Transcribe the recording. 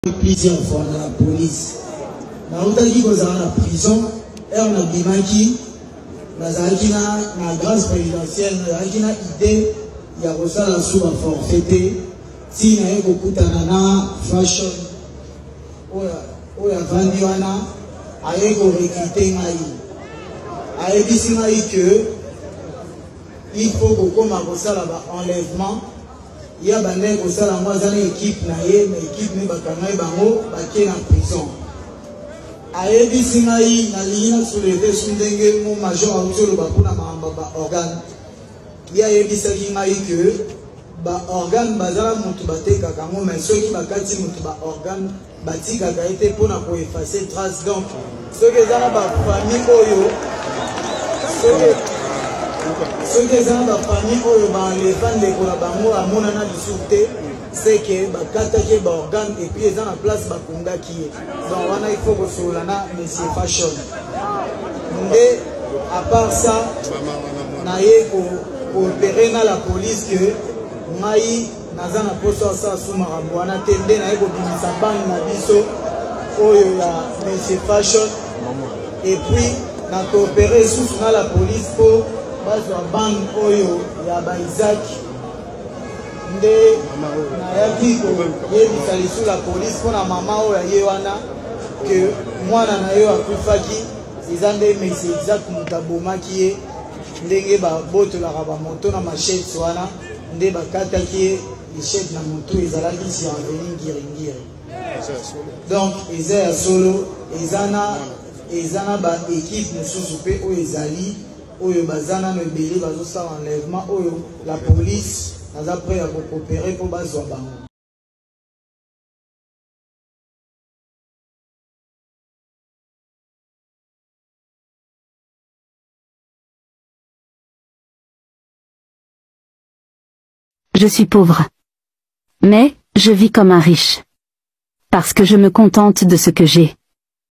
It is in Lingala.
Plusieurs fois na la police. Nautaki kozala na prison, heure nabimaki nazalaki na na grâce présidentielle, nazalaki na idée ya kosala su ba forfait te, ti naye kokutana na fashion oyo oyo avandi wana aye korecrute ngai, ayebisi ngai que il faut kokoma kosala ba enlèvement. Ye abandaki kosala yango aza na equipe na ye mais equipe ne bakangaki bango bake na prison. Ayebisi ngai nalingi na soulever su ndenge mo major auti oloba mpona makambo ya ba organe. Ye ayebisaki ngai que ba organe bazala motu batekaka yango mais soki bakati motu ba organe batikaka ye te mpona ko effacer trace. Donc soki eza na bafamille oyo soki eza na bafamille oyo baenleva ndeko na bango amonana lisusu te, seke bakataki ye baorgane epuis eza na place bakundaki ye. Donc wana il faut kosolola na monsieur Fashion nde. À part ça, naye koopere na la police que ngai Naza na posa asala su makambo wana te, nde naye kobimisa bande na biso oyo ya Monsieur Fashion et puis na coopere lisusu na la police mpo bazwa bande oyo ya ba Isaac. Nde nayaki koyebisa lisusu la police mpo na mama oyo aye wana ke mwana na ye akufaki eza nde Monsieur Isaac moto abomaki ye, ndenge babotolaka bamoto na machete wana nde bakataki ye lichette na motu ezalaki survenu ngiringiri. Donc eza ya solo, eza na eza na ba équipe mosusu mpe oyo ezali oyo baza nano ebele bazosala enlèvement oyo la police naza prêt ya kokopere mpo bazwa bango. Je suis pauvre. Mais, je vis comme un riche. Parce que je me contente de ce que j'ai.